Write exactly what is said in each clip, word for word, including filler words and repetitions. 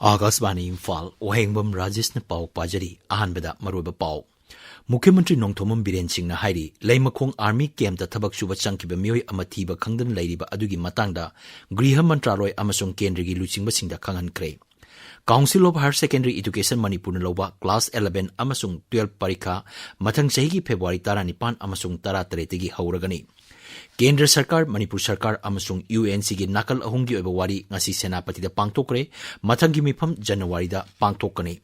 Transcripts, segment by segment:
ꯑꯥꯀꯥꯁꯕꯥꯅꯤ ꯏꯝꯐꯥꯜ, ꯋꯥꯍꯦꯡꯕꯝ ꯔꯥꯖꯦꯁꯅ ꯄꯥꯎ ꯄꯥꯖꯔꯤ꯫ ꯑꯍꯥꯟꯕꯗ ꯃꯔꯨꯑꯣꯏꯕ ꯄꯥꯎ꯫ ꯃꯨꯈ꯭ꯌ ꯃꯟꯇ꯭ꯔꯤ ꯅꯣꯡꯊꯣꯝꯕꯝ ꯕꯤꯔꯦꯟ ꯁꯤꯡꯅ ꯍꯥꯏꯔꯤ, ꯂꯩꯃꯈꯣꯡ ꯑꯥꯔꯃꯤ ꯀꯦꯝꯞꯇ ꯊꯕꯛ ꯁꯨꯕ ꯆꯪꯈꯤꯕ ꯃꯤꯑꯣꯏ ꯑꯃ ꯊꯤꯕ ꯈꯪꯗꯅ ꯂꯩꯔꯤꯕ ꯑꯗꯨꯒꯤ ꯃꯇꯥꯡꯗ ꯒ꯭ꯔꯤꯍ ꯃꯟꯇ꯭ꯔꯥꯂꯣꯏ ꯑꯃꯁꯨꯡ ꯀꯦꯟꯗ꯭ꯔꯒꯤ ꯂꯨꯆꯤꯡꯕꯁꯤꯡꯗ ꯈꯪꯍꯟꯈ꯭ꯔꯦ꯫ Council of Higher Secondary Education ꯃꯅꯤꯄꯨꯔꯅ ꯂꯧꯕ class eleven ꯑꯃꯁꯨꯡ twelve ꯄꯔꯤꯈꯥ ꯃꯊꯪ ꯆꯍꯤꯒꯤ ꯐꯦꯕ꯭ꯔꯨꯋꯥꯔꯤ ꯇꯔꯥꯅꯤꯄꯥꯟ ꯑꯃꯁꯨꯡ ꯇꯔꯥꯇꯔꯦꯠꯇꯒꯤ ꯍꯧꯔꯒꯅꯤ꯫ ꯀꯦꯟꯗ꯭ꯔ ꯁꯔꯀꯥꯔ, ꯃꯅꯤꯄꯨꯔ ꯁꯔꯀꯥꯔ ꯑꯃꯁꯨꯡ UNCꯒꯤ ꯅꯥꯀꯜ ꯑꯍꯨꯝꯒꯤ ꯑꯣꯏꯕ ꯋꯥꯔꯤ ꯉꯁꯤ ꯁꯦꯅꯥꯄꯇꯤꯗ ꯄꯥꯡꯊꯣꯛꯈ꯭ꯔꯦ꯫ ꯃꯊꯪꯒꯤ ꯃꯤꯐꯝ ꯖꯅꯋꯥꯔꯤꯗ ꯄꯥꯡꯊꯣꯛꯀꯅꯤ꯫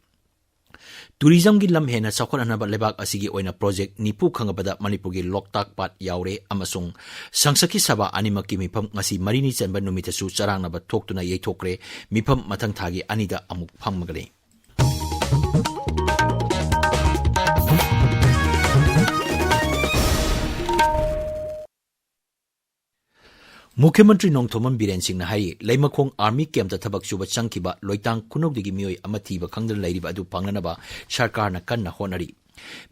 ꯇꯨꯔꯤꯖꯝꯒꯤ ꯂꯝ ꯍꯦꯟꯅ ꯆꯥꯎꯈꯠꯍꯟꯅꯕ ꯂꯩꯕꯥꯛ ꯑꯁꯤꯒꯤ ꯑꯣꯏꯅ ꯄ꯭ꯔꯣꯖꯦꯛ ꯅꯤꯐꯨ ꯈꯪꯒꯕꯗ ꯃꯅꯤꯄꯨꯔꯒꯤ ꯂꯣꯛꯇꯥꯛ ꯄꯥꯠ ꯌꯥꯎꯔꯦ ꯑꯃꯁꯨꯡ ꯁꯪꯁꯠꯀꯤ ꯁꯚꯥ ꯑꯅꯤꯃꯛꯀꯤ ꯃꯤꯐꯝ ꯉꯁꯤ ꯃꯔꯤꯅꯤ ꯆꯟꯕ ꯅꯨꯃꯤꯠꯇꯁꯨ ꯆꯔꯥꯡꯅꯕ ꯊꯣꯛꯇꯨꯅ ꯌꯩꯊꯣꯛꯈ꯭ꯔꯦ꯫ ꯃꯤꯐꯝ ꯃꯊꯪ ꯊꯥꯒꯤ ꯑꯅꯤꯗ ꯑꯃꯨꯛ ꯐꯝꯒꯅꯤ꯫ ꯃꯨꯈ꯭ꯌ ꯃꯟꯇ꯭ꯔꯤ ꯅꯣꯡꯊꯣꯝꯕꯝ ꯕꯤꯔꯦꯟ ꯁꯤꯡꯅ ꯍꯥꯏꯔꯤ, ꯂꯩꯃꯈꯣꯡ ꯑꯥꯔꯃꯤ ꯀꯦꯝꯞꯇ ꯊꯕꯛ ꯁꯨꯕ ꯆꯪꯈꯤꯕ ꯂꯣꯏꯇꯥꯡ ꯈꯨꯅꯧꯗꯒꯤ ꯃꯤꯑꯣꯏ ꯑꯃ ꯊꯤꯕ ꯈꯪꯗꯅ ꯂꯩꯔꯤꯕ ꯑꯗꯨ ꯐꯪꯅꯅꯕ ꯁꯔꯀꯥꯔꯅ ꯀꯟꯅ ꯍꯣꯠꯅꯔꯤ꯫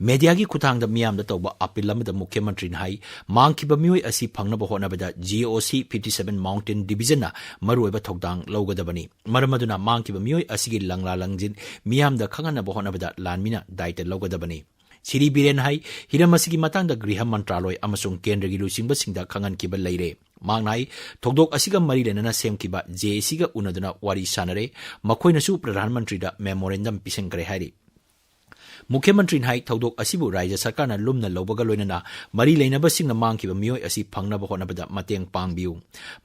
ꯃꯦꯗꯤꯌꯥꯒꯤ ꯈꯨꯠꯊꯥꯡꯗ ꯃꯤꯌꯥꯝꯗ ꯇꯧꯕ ꯑꯄꯤꯜ ꯑꯃꯗ ꯃꯨꯈ꯭ꯌ ꯃꯟꯇ꯭ꯔꯤꯅ ꯍꯥꯏ, ꯃꯥꯡꯈꯤꯕ ꯃꯤꯑꯣꯏ ꯑꯁꯤ ꯐꯪꯅꯕ ꯍꯣꯠꯅꯕꯗ GOC fifty seven Mountain Divisionꯅ ꯃꯔꯨꯑꯣꯏꯕ ꯊꯧꯗꯥꯡ ꯂꯧꯒꯗꯕꯅꯤ꯫ ꯃꯔꯝ ꯑꯗꯨꯅ ꯃꯥꯡꯈꯤꯕ ꯃꯤꯑꯣꯏ ꯑꯁꯤꯒꯤ ꯂꯪꯂꯥ ꯂꯪꯖꯤꯟ ꯃꯤꯌꯥꯝꯗ ꯈꯪꯍꯟꯅꯕ ꯍꯣꯠꯅꯕꯗ ꯂꯥꯟꯃꯤꯅ ꯗꯥꯏꯇ ꯂꯧꯒꯗꯕꯅꯤ꯫ ꯁꯤꯔꯤ ꯕꯤꯔꯦꯟ ꯍꯥꯏ, ꯍꯤꯔꯝ ꯑꯁꯤꯒꯤ ꯃꯇꯥꯡꯗ ꯒ꯭ꯔꯤꯍ ꯃꯟꯇ꯭ꯔꯥꯂꯣꯏ ꯑꯃꯁꯨꯡ ꯀꯦꯟꯗ꯭ꯔꯒꯤ ꯂꯨꯆꯤꯡꯕꯁꯤꯡꯗ ꯈꯪꯍꯟꯈꯤꯕ ꯂꯩꯔꯦ꯫ ꯃꯍꯥꯛꯅ ꯍꯥꯏ, ꯊꯧꯗꯣꯛ ꯑꯁꯤꯒ ꯃꯔꯤ ꯂꯩꯅꯅ ꯁꯦꯝꯈꯤꯕ JACꯒ ꯎꯅꯗꯨꯅ ꯋꯥꯔꯤ ꯁꯥꯅꯔꯦ꯫ ꯃꯈꯣꯏꯅꯁꯨ ꯄ꯭ꯔꯙꯥꯟ ꯃꯟꯇ꯭ꯔꯤꯗ memorandum ꯄꯤꯁꯤꯟꯈ꯭ꯔꯦ ꯍꯥꯏꯔꯤ꯫ ꯃꯨꯈ꯭ꯌ ꯃꯟꯇ꯭ꯔꯤꯅ ꯍꯥꯏ, ꯊꯧꯗꯣꯛ ꯑꯁꯤꯕꯨ ꯔꯥꯖ꯭ꯌ ꯁꯔꯀꯥꯔꯅ ꯂꯨꯝꯅ ꯂꯧꯕꯒ ꯂꯣꯏꯅꯅ ꯃꯔꯤ ꯂꯩꯅꯕꯁꯤꯡꯅ ꯃꯥꯡꯈꯤꯕ ꯃꯤꯑꯣꯏ ꯑꯁꯤ ꯐꯪꯅꯕ ꯍꯣꯠꯅꯕꯗ ꯃꯇꯦꯡ ꯄꯥꯡꯕꯤꯌꯨ꯫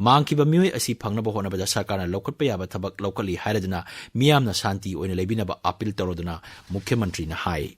ꯃꯥꯡꯈꯤꯕ ꯃꯤꯑꯣꯏ ꯑꯁꯤ ꯐꯪꯅꯕ ꯍꯣꯠꯅꯕꯗ ꯁꯔꯀꯥꯔꯅ ꯂꯧꯈꯠꯄ ꯌꯥꯕ ꯊꯕꯛ ꯂꯧꯈꯠꯂꯤ ꯍꯥꯏꯔꯗꯨꯅ ꯃꯤꯌꯥꯝꯅ ꯁꯥꯟꯇꯤ ꯑꯣꯏꯅ ꯂꯩꯕꯤꯅꯕ ꯑꯄꯤꯜ ꯇꯧꯔꯗꯨꯅ ꯃꯨꯈ꯭ꯌ ꯃꯟꯇ꯭ꯔꯤꯅ ꯍꯥꯏ꯫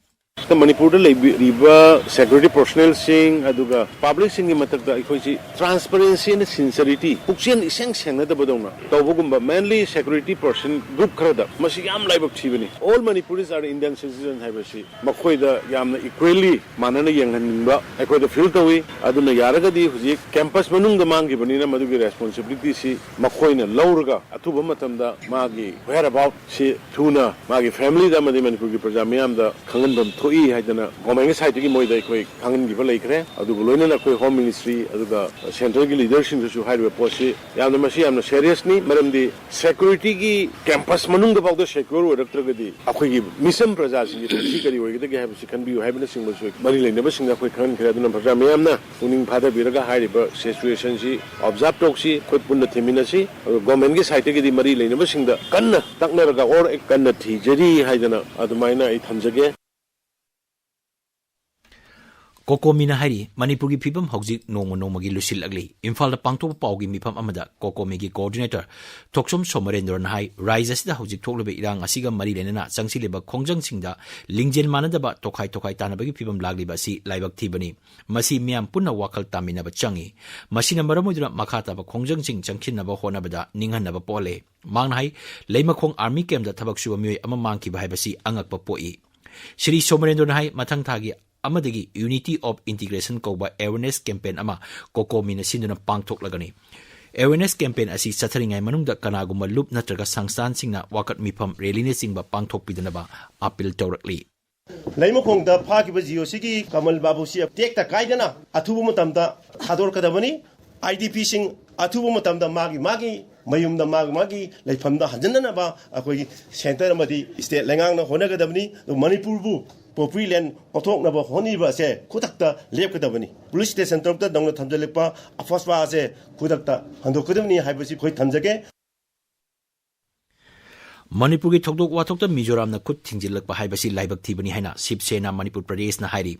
ꯃꯅꯤꯄꯨꯔꯗ ꯂꯩꯕꯤꯔꯤꯕ security personnelꯁꯤꯡ ꯑꯗꯨꯒ publicꯁꯤꯡꯒꯤ ꯃꯊꯛꯇ ꯑꯩꯈꯣꯏꯁꯤ transparency and sincerity, ꯄꯨꯛꯆꯦꯜ ꯏꯁꯦꯡ ꯁꯦꯡꯅꯗꯕꯗꯧꯅ ꯇꯧꯕꯒꯨꯝꯕ, mainly security personnel group ꯈꯔꯗ ꯃꯁꯤ ꯌꯥꯝ ꯂꯥꯏꯕꯛ ꯊꯤꯕꯅꯤ꯫ All Manipuris are Indian citizen ꯍꯥꯏꯕꯁꯤ ꯃꯈꯣꯏꯗ ꯌꯥꯝꯅ equally ꯃꯥꯟꯅꯅ ꯌꯦꯡꯍꯟꯅꯤꯡꯕ ꯑꯩꯈꯣꯏꯗ feel ꯇꯧꯏ꯫ ꯑꯗꯨꯅ ꯌꯥꯔꯒꯗꯤ ꯍꯧꯖꯤꯛ campus ꯃꯅꯨꯡꯗ ꯃꯥꯡꯈꯤꯕꯅꯤꯅ ꯃꯗꯨꯒꯤ responsibilityꯁꯤ ꯃꯈꯣꯏꯅ ꯂꯧꯔꯒ ꯑꯊꯨꯕ ꯃꯇꯝꯗ ꯃꯥꯒꯤ whereaboutꯁꯤ ꯊꯨꯅ ꯃꯥꯒꯤ familyꯗ ꯑꯃꯗꯤ ꯃꯅꯤꯄꯨꯔꯒꯤ ꯄ꯭ꯔꯖꯥ ꯃꯤꯌꯥꯝꯗ ꯈꯪꯍꯟꯐꯝ ꯊꯣꯛꯏ꯫ ꯍꯥꯏꯗꯅ ꯒꯣꯔꯃꯦꯟꯒꯤ ꯁꯥꯏꯠꯇꯒꯤ ꯃꯣꯏꯗ ꯑꯩꯈꯣꯏ ꯈꯪꯍꯟꯈꯤꯕ ꯂꯩꯈ꯭ꯔꯦ꯫ ꯑꯗꯨꯒ ꯂꯣꯏꯅꯅ ꯑꯩꯈꯣꯏ ꯍꯣꯝ ꯃꯤꯅꯤꯁꯇ꯭ꯔꯤ ꯑꯗꯨꯒ ꯁꯦꯟꯇ꯭ꯔꯦꯜꯒꯤ ꯂꯤꯗꯔꯁꯤꯡꯗꯁꯨ ꯍꯥꯏꯔꯤꯕ ꯄꯣꯠꯁꯤ ꯌꯥꯝꯅ, ꯃꯁꯤ ꯌꯥꯝꯅ ꯁꯦꯔꯤꯌꯁꯅꯤ꯫ ꯃꯔꯝꯗꯤ ꯁꯦꯀ꯭ꯌꯨꯔꯤꯇꯤꯒꯤ ꯀꯦꯝꯄꯁ ꯃꯅꯨꯡꯗ ꯐꯥꯎꯗ ꯁꯦꯀ꯭ꯌꯣꯔ ꯑꯣꯏꯔꯛꯇ꯭ꯔꯒꯗꯤ ꯑꯩꯈꯣꯏꯒꯤ ꯃꯤꯆꯝ ꯄ꯭ꯔꯖꯥꯁꯤꯡꯒꯤ ꯄꯨꯟꯁꯤ ꯀꯔꯤ ꯑꯣꯏꯒꯗꯒꯦ ꯍꯥꯏꯕꯁꯤ ꯈꯟꯕꯤꯌꯨ ꯍꯥꯏꯕꯅꯆꯤꯡꯕꯁꯨ ꯃꯔꯤ ꯂꯩꯅꯕꯁꯤꯡꯗ ꯑꯩꯈꯣꯏ ꯈꯪꯍꯟꯈ꯭ꯔꯦ꯫ ꯑꯗꯨꯅ ꯄ꯭ꯔꯖꯥ ꯃꯌꯥꯝꯅ ꯄꯨꯛꯅꯤꯡ ꯐꯥꯊꯕꯤꯔꯒ ꯍꯥꯏꯔꯤꯕ ꯁꯤꯆꯨꯋꯦꯁꯟꯁꯤ ꯑꯣꯕꯖꯥꯔꯕ ꯇꯧꯁꯤ, ꯈꯨꯠ ꯄꯨꯟꯅ ꯊꯤꯃꯤꯟꯅꯁꯤ꯫ ꯑꯗꯨꯒ ꯒꯣꯔꯃꯦꯟꯒꯤ ꯁꯥꯏꯠꯇꯒꯤꯗꯤ ꯃꯔꯤ ꯂꯩꯅꯕꯁꯤꯡꯗ ꯀꯟꯅ ꯇꯛꯅꯔꯒ ꯑꯣꯔ ꯀꯟꯅ ꯊꯤꯖꯔꯤ ꯍꯥꯏꯗꯅ ꯑꯗꯨꯃꯥꯏꯅ ꯑꯩ ꯊꯝꯖꯒꯦ꯫ ꯀꯣꯀꯣꯃꯤꯅ ꯍꯥꯏꯔꯤ, ꯃꯅꯤꯄꯨꯔꯒꯤ ꯐꯤꯕꯝ ꯍꯧꯖꯤꯛ ꯅꯣꯡꯃ ꯅꯣꯡꯃꯒꯤ ꯂꯨꯁꯤꯜꯂꯛꯂꯤ꯫ ꯏꯝꯐꯥꯜꯗ ꯄꯥꯡꯊꯣꯛꯄ ꯄꯥꯎꯒꯤ ꯃꯤꯐꯝ ꯑꯃꯗ ꯀꯣꯀꯣꯃꯤꯒꯤ ꯀꯣꯑꯣꯔꯗꯤꯅꯦꯇꯔ ꯊꯣꯛꯆꯣꯝ ꯁꯣꯃꯔꯦꯟꯗ꯭ꯔꯣꯅ ꯍꯥꯏ, ꯔꯥꯖ꯭ꯌ ꯑꯁꯤꯗ ꯍꯧꯖꯤꯛ ꯊꯣꯛꯂꯤꯕ ꯏꯔꯥꯡ ꯑꯁꯤꯒ ꯃꯔꯤ ꯂꯩꯅꯅ ꯆꯪꯁꯤꯜꯂꯤꯕ ꯈꯣꯡꯖꯪꯁꯤꯡꯗ ꯂꯤꯡꯖꯦꯜ ꯃꯥꯟꯅꯗꯕ, ꯇꯣꯈꯥꯏ ꯇꯣꯈꯥꯏ ꯇꯥꯅꯕꯒꯤ ꯐꯤꯕꯝ ꯂꯥꯛꯂꯤꯕ ꯑꯁꯤ ꯂꯥꯏꯕꯛ ꯊꯤꯕꯅꯤ꯫ ꯃꯁꯤ ꯃꯤꯌꯥꯝ ꯄꯨꯟꯅ ꯋꯥꯈꯜ ꯇꯥꯃꯤꯟꯅꯕ ꯆꯪꯏ꯫ ꯃꯁꯤꯅ ꯃꯔꯝ ꯑꯣꯏꯗꯨꯅ ꯃꯈꯥ ꯇꯥꯕ ꯈꯣꯡꯖꯪꯁꯤꯡ ꯆꯪꯁꯤꯟꯅꯕ ꯍꯣꯠꯅꯕꯗ ꯅꯤꯡꯍꯟꯅꯕ ꯄꯣꯛꯍꯜꯂꯦ꯫ ꯃꯍꯥꯛꯅ ꯍꯥꯏ, ꯂꯩꯃꯈꯣꯡ ꯑꯥꯔꯃꯤ ꯀꯦꯝꯞꯇ ꯊꯕꯛ ꯁꯨꯕ ꯃꯤꯑꯣꯏ ꯑꯃ ꯃꯥꯡꯈꯤꯕ ꯍꯥꯏꯕꯁꯤ ꯑꯉꯛꯄ ꯄꯣꯛꯏ꯫ ꯁ꯭ꯔꯤ ꯁꯣꯃꯔꯦꯟꯗ꯭ꯔꯣꯅ ꯍꯥꯏ, ꯃꯊꯪ ꯊꯥꯒꯤ ꯑꯃꯗꯒꯤ Unity of Integration ꯀꯧꯕ ꯑꯦꯋꯦꯔꯅꯦꯁ ꯀꯦꯝꯄꯦꯟ ꯑꯃ ꯀꯣꯀꯣꯃꯤꯅ ꯁꯤꯟꯗꯨꯅ ꯄꯥꯡꯊꯣꯛꯂꯒꯅꯤ꯫ ꯑꯦꯋꯦꯔꯅꯦꯁ ꯀꯦꯝꯄꯦꯟ ꯑꯁꯤ ꯆꯠꯊꯔꯤꯉꯩ ꯃꯅꯨꯡꯗ ꯀꯅꯥꯒꯨꯝꯕ ꯂꯨꯞ ꯅꯠꯇ꯭ꯔꯒ ꯁꯪꯁꯊꯥꯟꯁꯤꯡꯅ ꯋꯥꯀꯠ ꯃꯤꯐꯝ, ꯔꯦꯂꯤꯅꯆꯤꯡꯕ ꯄꯥꯡꯊꯣꯛꯄꯤꯗꯅꯕ ꯑꯥꯄꯤꯜ ꯇꯧꯔꯛꯂꯤ꯫ ꯂꯩꯃꯈꯣꯡꯗ ꯐꯥꯈꯤꯕ ꯖꯤꯑꯣꯁꯤꯒꯤ ꯀꯃꯜ ꯕꯥꯕꯨꯁꯤ ꯇꯦꯛꯇ ꯀꯥꯏꯗꯅ ꯑꯊꯨꯕ ꯃꯇꯝꯗ ꯊꯥꯗꯣꯔꯛꯀꯗꯕꯅꯤ꯫ ꯑꯥꯏ ꯗꯤ ꯄꯤꯁꯤꯡ ꯑꯊꯨꯕ ꯃꯇꯝꯗ ꯃꯥꯒꯤ ꯃꯥꯒꯤ ꯃꯌꯨꯝꯗ, ꯃꯥꯒꯤ ꯃꯥꯒꯤ ꯂꯩꯐꯝꯗ ꯍꯟꯖꯤꯟꯅꯅꯕ ꯑꯩꯈꯣꯏꯒꯤ ꯁꯦꯟꯇꯔ ꯑꯃꯗꯤ ꯁ꯭ꯇꯦꯠ ꯂꯩꯉꯥꯛꯅ ꯍꯣꯠꯅꯒꯗꯕꯅꯤ꯫ ꯑꯗꯨ ꯃꯅꯤꯄꯨꯔꯕꯨ ꯄꯣꯄꯨꯂꯔ ꯂꯦꯟ ꯑꯣꯟꯊꯣꯛꯅꯕ ꯍꯣꯠꯅꯔꯤꯕ ꯑꯁꯦ ꯈꯨꯗꯛꯇ ꯂꯦꯞꯀꯗꯕꯅꯤ꯫ ꯄꯨꯂꯤꯁ ꯁ꯭ꯇꯦꯁꯟ ꯇꯔꯨꯛꯇ ꯅꯧꯅ ꯊꯝꯖꯤꯜꯂꯛꯄ ꯑꯐꯁꯄꯥ ꯑꯁꯦ ꯈꯨꯗꯛꯇ ꯍꯟꯗꯣꯛꯀꯗꯕꯅꯤ ꯍꯥꯏꯕꯁꯤ ꯑꯩꯈꯣꯏ ꯊꯝꯖꯒꯦ꯫ ꯃꯅꯤꯄꯨꯔꯒꯤ ꯊꯧꯗꯣꯛ ꯋꯥꯊꯣꯛꯇ ꯃꯤꯖꯣꯔꯥꯝꯅ ꯈꯨꯠ ꯊꯤꯡꯖꯤꯜꯂꯛꯄ ꯍꯥꯏꯕꯁꯤ ꯂꯥꯏꯕꯛ ꯊꯤꯕꯅꯤ ꯍꯥꯏꯅ ꯁꯤꯕ ꯁꯦꯅꯥ ꯃꯅꯤꯄꯨꯔ ꯄ꯭ꯔꯗꯦꯁꯅ ꯍꯥꯏꯔꯤ꯫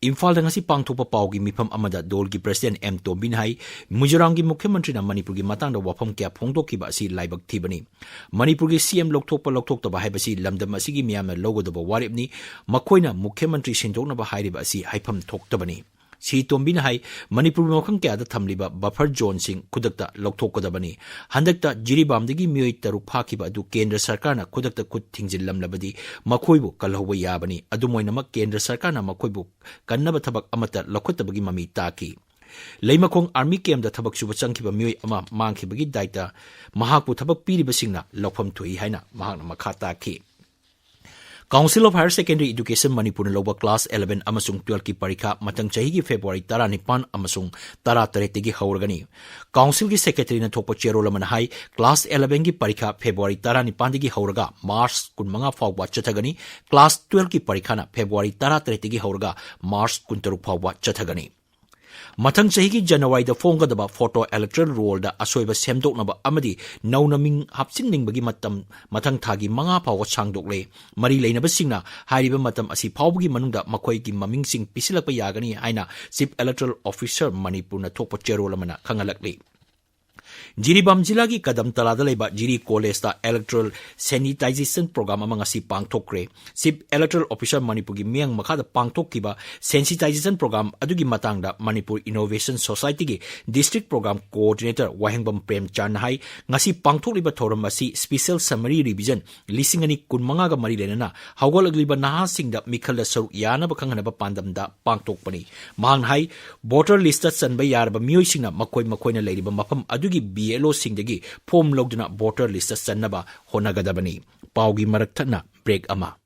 ꯏꯝꯐꯥꯜꯗ ꯉꯁꯤ ꯄꯥꯡꯊꯣꯛꯄ ꯄꯥꯎꯒꯤ ꯃꯤꯐꯝ ꯑꯃꯗ ꯗꯣꯜꯒꯤ ꯄ꯭ꯔꯁꯤꯗꯦꯟꯠ ꯑꯦꯝ ꯇꯣꯝꯕꯤꯅ ꯍꯥꯏ, ꯃꯤꯖꯣꯔꯥꯝꯒꯤ ꯃꯨꯈ꯭ꯌ ꯃꯟꯇ꯭ꯔꯤꯅ ꯃꯅꯤꯄꯨꯔꯒꯤ ꯃꯇꯥꯡꯗ ꯋꯥꯐꯝ ꯀꯌꯥ ꯐꯣꯡꯗꯣꯛꯈꯤꯕ ꯑꯁꯤ ꯂꯥꯏꯕꯛ ꯊꯤꯕꯅꯤ꯫ ꯃꯅꯤꯄꯨꯔꯒꯤ ꯁꯤ ꯑꯦꯝ ꯂꯧꯊꯣꯛꯄ ꯂꯧꯊꯣꯛꯇꯕ ꯍꯥꯏꯕꯁꯤ ꯂꯝꯗꯝ ꯑꯁꯤꯒꯤ ꯃꯤꯌꯥꯝꯅ ꯂꯧꯒꯗꯕ ꯋꯥꯔꯦꯞꯅꯤ꯫ ꯃꯈꯣꯏꯅ ꯃꯨꯈ꯭ꯌ ꯃꯟꯇ꯭ꯔꯤ ꯁꯤꯟꯗꯣꯛꯅꯕ ꯍꯥꯏꯔꯤꯕ ꯑꯁꯤ ꯍꯥꯏꯐꯝ ꯊꯣꯛꯇꯕꯅꯤ꯫ ꯁꯤ ꯇꯣꯝꯕꯤꯅ ꯍꯥꯏ, ꯃꯅꯤꯄꯨꯔ ꯃꯐꯝ ꯀꯌꯥꯗ ꯊꯝꯂꯤꯕ ꯕꯐꯔ ꯖꯣꯟꯁꯤꯡ ꯈꯨꯗꯛꯇ ꯂꯧꯊꯣꯛꯀꯗꯕꯅꯤ꯫ ꯍꯟꯗꯛꯇ ꯖꯤꯔꯤꯕꯥꯝꯗꯒꯤ ꯃꯤꯑꯣꯏ ꯇꯔꯨꯛ ꯐꯥꯈꯤꯕ ꯑꯗꯨ ꯀꯦꯟꯗ꯭ꯔ ꯁꯔꯀꯥꯔꯅ ꯈꯨꯗꯛꯇ ꯈꯨꯠ ꯊꯤꯡꯖꯤꯜꯂꯝꯂꯕꯗꯤ ꯃꯈꯣꯏꯕꯨ ꯀꯜꯍꯧꯕ ꯌꯥꯕꯅꯤ꯫ ꯑꯗꯨꯝ ꯑꯣꯏꯅꯃꯛ ꯀꯦꯟꯗ꯭ꯔ ꯁꯔꯀꯥꯔꯅ ꯃꯈꯣꯏꯕꯨ ꯀꯟꯅꯕ ꯊꯕꯛ ꯑꯃꯠꯇ ꯂꯧꯈꯠꯇꯕꯒꯤ ꯃꯃꯤ ꯇꯥꯈꯤ꯫ ꯂꯩꯃꯈꯣꯡ ꯑꯥꯔꯃꯤ ꯀꯦꯝꯗ ꯊꯕꯛ ꯁꯨꯕ ꯆꯪꯈꯤꯕ ꯃꯤꯑꯣꯏ ꯑꯃ ꯃꯥꯡꯈꯤꯕꯒꯤ ꯗꯥꯏꯇ ꯃꯍꯥꯛꯄꯨ ꯊꯕꯛ ꯄꯤꯔꯤꯕꯁꯤꯡꯅ ꯂꯧꯐꯝ ꯊꯣꯛꯏ ꯍꯥꯏꯅ ꯃꯍꯥꯛꯅ ꯃꯈꯥ ꯇꯥꯈꯤ꯫ Council of Higher Secondary Education ꯃꯅꯤꯄꯨꯔꯅ ꯂꯧꯕ class eleven ꯑꯃꯁꯨꯡ twelveꯀꯤ ꯄꯔꯤꯈꯥ ꯃꯊꯪ ꯆꯍꯤꯒꯤ February ꯇꯔꯥꯅꯤꯄꯥꯟ ꯑꯃꯁꯨꯡ ꯇꯔꯥꯇꯔꯦꯠꯇꯒꯤ ꯍꯧꯔꯒꯅꯤ꯫ Councilꯒꯤ Secretaryꯅ ꯊꯣꯛꯄ ꯆꯦꯔꯣꯜ ꯑꯃꯅ ꯍꯥꯏ, class elevenꯒꯤ ꯄꯔꯤꯈꯥ February ꯇꯔꯥꯅꯤꯄꯥꯟꯗꯒꯤ ꯍꯧꯔꯒ March ꯀꯨꯟꯃꯉꯥ ꯐꯥꯎꯕ ꯆꯠꯊꯒꯅꯤ꯫ Class twelveꯀꯤ ꯄꯔꯤꯈꯥꯅ February ꯇꯔꯥꯇꯔꯦꯠꯇꯒꯤ ꯍꯧꯔꯒ March ꯀꯨꯟꯇꯔꯨꯛ ꯐꯥꯎꯕ ꯆꯠꯊꯒꯅꯤ꯫ ꯃꯊꯪ ꯆꯍꯤꯒꯤ Januaryꯗ ꯐꯣꯡꯒꯗꯕ photo electoral rollꯗ ꯑꯁꯣꯏꯕ ꯁꯦꯝꯗꯣꯛꯅꯕ ꯑꯃꯗꯤ ꯅꯧꯅ ꯃꯤꯡ ꯍꯥꯞꯆꯤꯟꯅꯤꯡꯕꯒꯤ ꯃꯇꯝ ꯃꯊꯪ ꯊꯥꯒꯤ ꯃꯉꯥ ꯐꯥꯎꯕ ꯁꯥꯡꯗꯣꯛꯂꯦ꯫ ꯃꯔꯤ ꯂꯩꯅꯕꯁꯤꯡꯅ ꯍꯥꯏꯔꯤꯕ ꯃꯇꯝ ꯑꯁꯤ ꯐꯥꯎꯕꯒꯤ ꯃꯅꯨꯡꯗ ꯃꯈꯣꯏꯒꯤ ꯃꯃꯤꯡꯁꯤꯡ ꯄꯤꯁꯤꯜꯂꯛꯄ ꯌꯥꯒꯅꯤ ꯍꯥꯏꯅ Chief Electoral Officer ꯃꯅꯤꯄꯨꯔꯅ ꯊꯣꯛꯄ ꯆꯦꯔꯣꯜ ꯑꯃꯅ ꯈꯪꯍꯜꯂꯛꯂꯤ꯫ ꯖꯤꯔꯤꯕꯥꯝ ꯖꯤꯂꯥꯒꯤ ꯀꯗꯝ ꯇꯂꯥꯗ ꯂꯩꯕ ꯖꯤꯔꯤ ꯀꯣꯂꯦꯖꯇ electoral sensitization program ꯑꯃ ꯉꯁꯤ ꯄꯥꯡꯊꯣꯛꯈ꯭ꯔꯦ꯫ Chief Electoral Officer ꯃꯅꯤꯄꯨꯔꯒꯤ ꯃꯤꯌꯥꯡ ꯃꯈꯥꯗ ꯄꯥꯡꯊꯣꯛꯈꯤꯕ sensitization program ꯑꯗꯨꯒꯤ ꯃꯇꯥꯡꯗ Manipur Innovation Societyꯒꯤ District Program Coordinator ꯋꯥꯍꯦꯡꯕꯝ ꯄ꯭ꯔꯦꯝꯆꯥꯟꯅ ꯍꯥꯏ, ꯉꯁꯤ ꯄꯥꯡꯊꯣꯛꯂꯤꯕ ꯊꯧꯔꯝ ꯑꯁꯤ Special Summary Revision ꯂꯤꯁꯤꯡ ꯑꯅꯤ ꯀꯨꯟꯃꯉꯥꯒ ꯃꯔꯤ ꯂꯩꯅꯅ ꯍꯧꯒꯠꯂꯛꯂꯤꯕ ꯅꯍꯥꯁꯤꯡꯗ ꯃꯤꯈꯜꯗ ꯁꯔꯨꯛ ꯌꯥꯅꯕ ꯈꯪꯍꯟꯅꯕ ꯄꯥꯟꯗꯝꯗ ꯄꯥꯡꯊꯣꯛꯄꯅꯤ꯫ ꯃꯍꯥꯛꯅ ꯍꯥꯏ, voter listꯇ ꯆꯟꯕ ꯌꯥꯔꯕ ꯃꯤꯑꯣꯏꯁꯤꯡꯅ ꯃꯈꯣꯏ ꯃꯈꯣꯏꯅ ꯂꯩꯔꯤꯕ ꯃꯐꯝ ꯑꯗꯨꯒꯤ BLOꯁꯤꯡꯗꯒꯤ form ꯂꯧꯗꯨꯅ voter listꯇ ꯆꯟꯅꯕ ꯍꯣꯠꯅꯒꯗꯕꯅꯤ꯫ ꯄꯥꯎꯒꯤ ꯃꯔꯛ ꯊꯠꯅ break ꯑꯃ꯫